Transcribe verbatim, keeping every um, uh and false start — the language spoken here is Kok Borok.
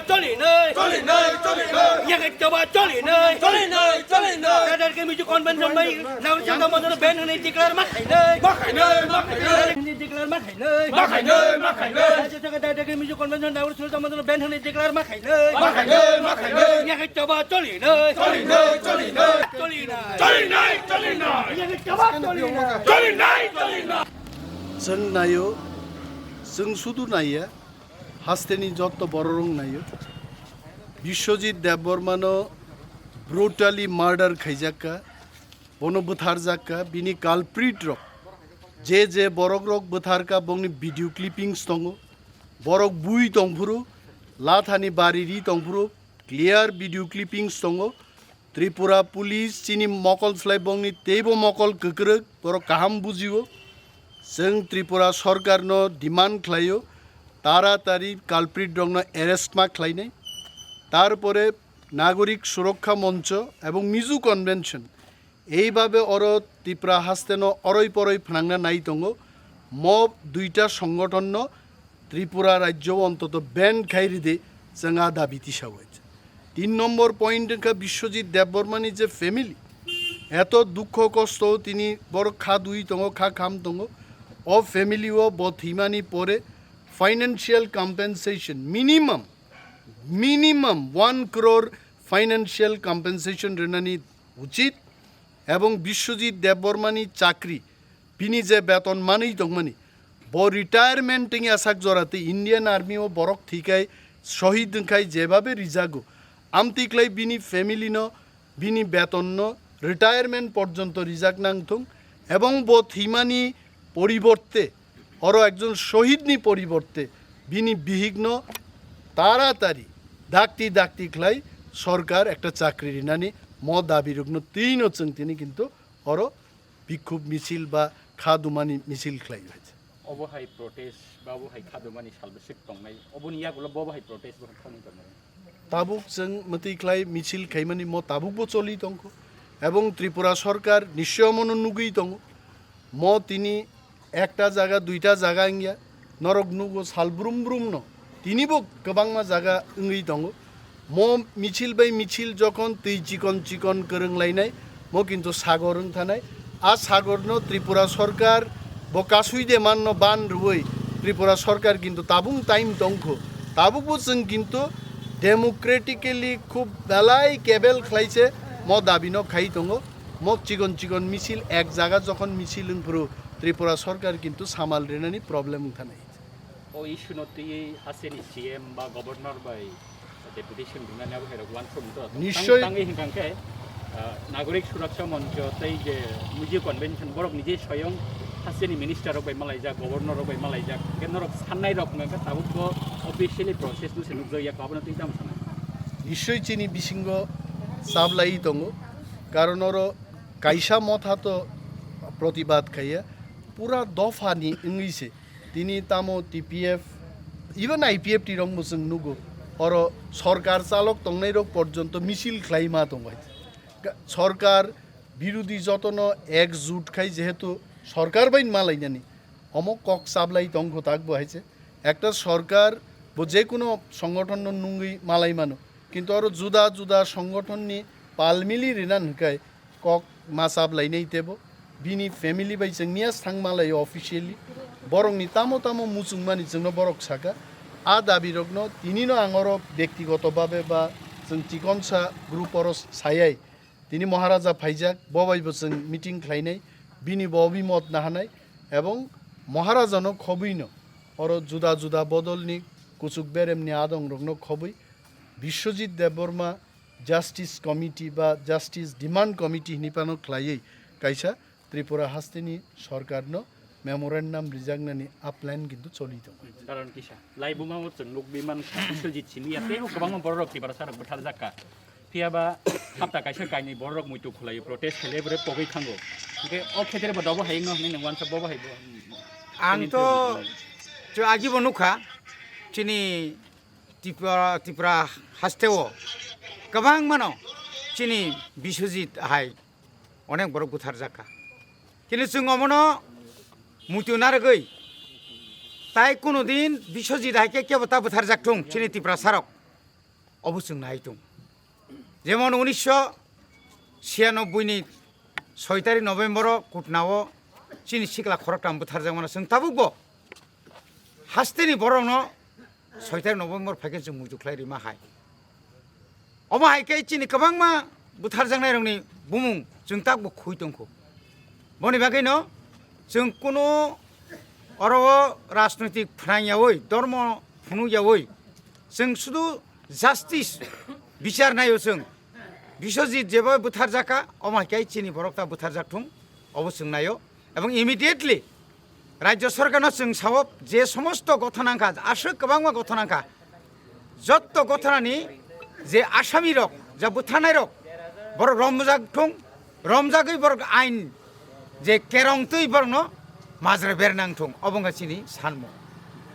Choli nai. Choli nai, choli nai. Yakhe choba choli nai. Choli nai, choli nai. Dadar ke Mizo convention bai, Nauru Santa Mandal ban hwnwi declare ma khai nai. Ma khai nai, ma khai nai. Hwnwi declare ma khai nai. Ma khai nai, ma khai nai. Dadar ke Mizo convention, Nauru Santa Mandal ban hwnwi declare ma khai nai. Ma khai nai, ma khai nai. Yakhe choba choli nai. Choli nai, choli nai. Choli nai. Choli nai, choli nai. Yakhe choba choli nai. Choli nai, choli nai. Chwng naio, chwng sudu naiya. Hasteni jotto bororok naio. Biswajit Debbarmano brutally murder khaijakka, bono bwtharjakka, bini culprit rok, je je borok rok bwtharka, bongni video clippings tongo, borok bui tongphuru, lathani bari ri tongphuru, clear video clippings tongo. Tripura police chini mokol slai bongni teibo mokol kwkrwk, borok kaham bujio. Chwng Tripura sorkarno demand khlaio, taratari culprit rokno arrest ma khlainai. Tarpore Nagorik Surokha Moncho ebong Mizo Convention, eibabe oro Tripura hasteno oroi poroi phnangna nai tongo. Mo duita songothonno Tripura rajyo ontoto ban khai ridi, chwng a dabi tisao. Tin nombor point wngkha Biswajit Debbarmani je family, eto dukho kosto tini borok kha dui tongo, kha kham tongo. O family o bo thwimani pore financial compensation minimum, minimum one crore financial compensation rwnani uchit, ebong Biswajit Debbarmani chakri, bini je beton manwi tongmani, bo retirement wngya sak jora tei Indian Army o borok thikai, shohid wngkhai jebabe rijago, amtwi khlai bini family no, bini beton no retirement porjonto rijak nang thung, ebong bo thwimani poriborte, oro ekjon shohid ni poriborte bini bihik no taratari dakti dakti khlai sorkar ekta chakri rinani mo dabi rokno twi no chwng tini kintu oro bikhub misil ba kha dumani misil khlai rw. Obo hai protest ba obo hai kha dumani sal bwswk tongnai, oboni yagulo bo bo hai protest bo thani tongnai. Tabuk chwng mwtwi khlai misil khaimani mo tabukbo choli tongkho, ebong Tripura sorkar nischoi mono nugwi tongo. Mo tini ekta jaga, duita jaga wngya, norok nugo sal brum brum no. Tinibo kwbangma jaga wngwi tongo. Mo misil bai misil jokhon twi chikon chikon kwrwng lainai, mo kintu sagor wng thanai. A sagor no Tripura sorkar bo kasui de man no ban rwui Tripura sorkar kintu tabung time tongkho. Tabuk bo chwng kintu democratically khub belai kebel khlai se mo dabi no khai tongo. Mo chikon chikon misil ek jaga jokhon misil wng phuru Tripura sorkar kintu samal rinani problem wng thanai. O issue no twiwi hasteni C M ba governor bai deputation rinani abo hai rok uansuk to. Nischoi. Tang-, tangwi hinkha khe, ah, Nagorik Suraksha Moncho tei je Mizo Convention borok nije soyong hasteni minister rok bai malaijak, governor rok bai malaijak. Hingke norok sannai rok hingka khe tabuk bo officially process no se nukjak ya, abono twi tamo sanai. Nischoi chini bisingo chablai tongo, karon oro kaisa motha to protibad khaiya, pura dopha ni wngwi se. Tini tamo T P F, even I P F T rok bo chwng nugo, oro sorkar chalok tongnai rok porjonto misil khlai ma tongo. Ka-, sorkar birodhi jotono ekjut khai jehetu sorkar bai ma lainani, omo kok chablai tongkho tak bo hai se. Ekta sorkar bo je kuno songothon no nungwi ma lai mano, kintu oro juda juda songothon ni pal mili rina hwnkhe kok ma chap lainai tebo. Bini family bai chwng miya thang ma lai officially. Borokni tamo tamo muchungmani chwngno borok saka. A dabi rokno tinino ang oro bektigoto babe ba chwng chikonsa group oro sayai. Tini Maharaja phaijak, bo bai bo chwng meeting khlainai, bini bo obimot nahanai, ebong Maharaja no khobwi no oro juda juda bodol ni kuchuk berem ni adong rokno khobwi Biswajit Debbarma Justice Committee ba Justice Demand Committee hinwi phano khlaiwi kaisa Tripura hasteni sorkarno memorandum rijaknani a plan kintu choli tongo. Karon kisa, laibuma o chwng nukwi mankha, Biswajit simi ya, teibo kwbangma bororok Tiprasa rok bwtharjakka. Phiyaba hapta kaisa kainwi bororok muitu khwlaio, protest khlaiwi borok pogwi thango. Hwnkhe o khetre bo dobo hai wngno hwnwi nwng uansuk bobo hai bo. Ang to chwng agibo nukha, chini Tripura, Tripura hasteo kwbangmano chini Biswajit hai onek borok bwtharjak kha. Kini chwng omono muitu narwgwi tai kuno din Biswajit hai khe kebo ta bwtharjak thung chini Tiprasarok. obo chwng nai tung. Jemon unisho chiyanobboi ni soi tarik November o Kutna o chini sikla khoroktham bwtharjakmano chwng tabukbo hasteni borokno soi tarik November phaikhe chwng muitu khlai rima hai. Omo hai khe chini kwbangma bwtharjaknairokni bumung chwng takbo khui tongkho. Boni bagwino chwng kunu oro o rajnoitik phnang yaui, dormo phunuk yaui, chwng sudu justice bichar naio chwng. Biswajit jebo bwtharjakha, omo hai khe chini borok ta bwtharjak thung, obo chwng naio. Ebong immediately Rajya Sorkarno chwng sao je somosto gothona wngkha, aswk kwbangma gothona wngkha, jotto gothonani je asami rok, je bwtharnai rok, borok romjak thung, romjagwi borok ain je kerong twi borokno majra bernang thung, obo wngkha chini sanmung.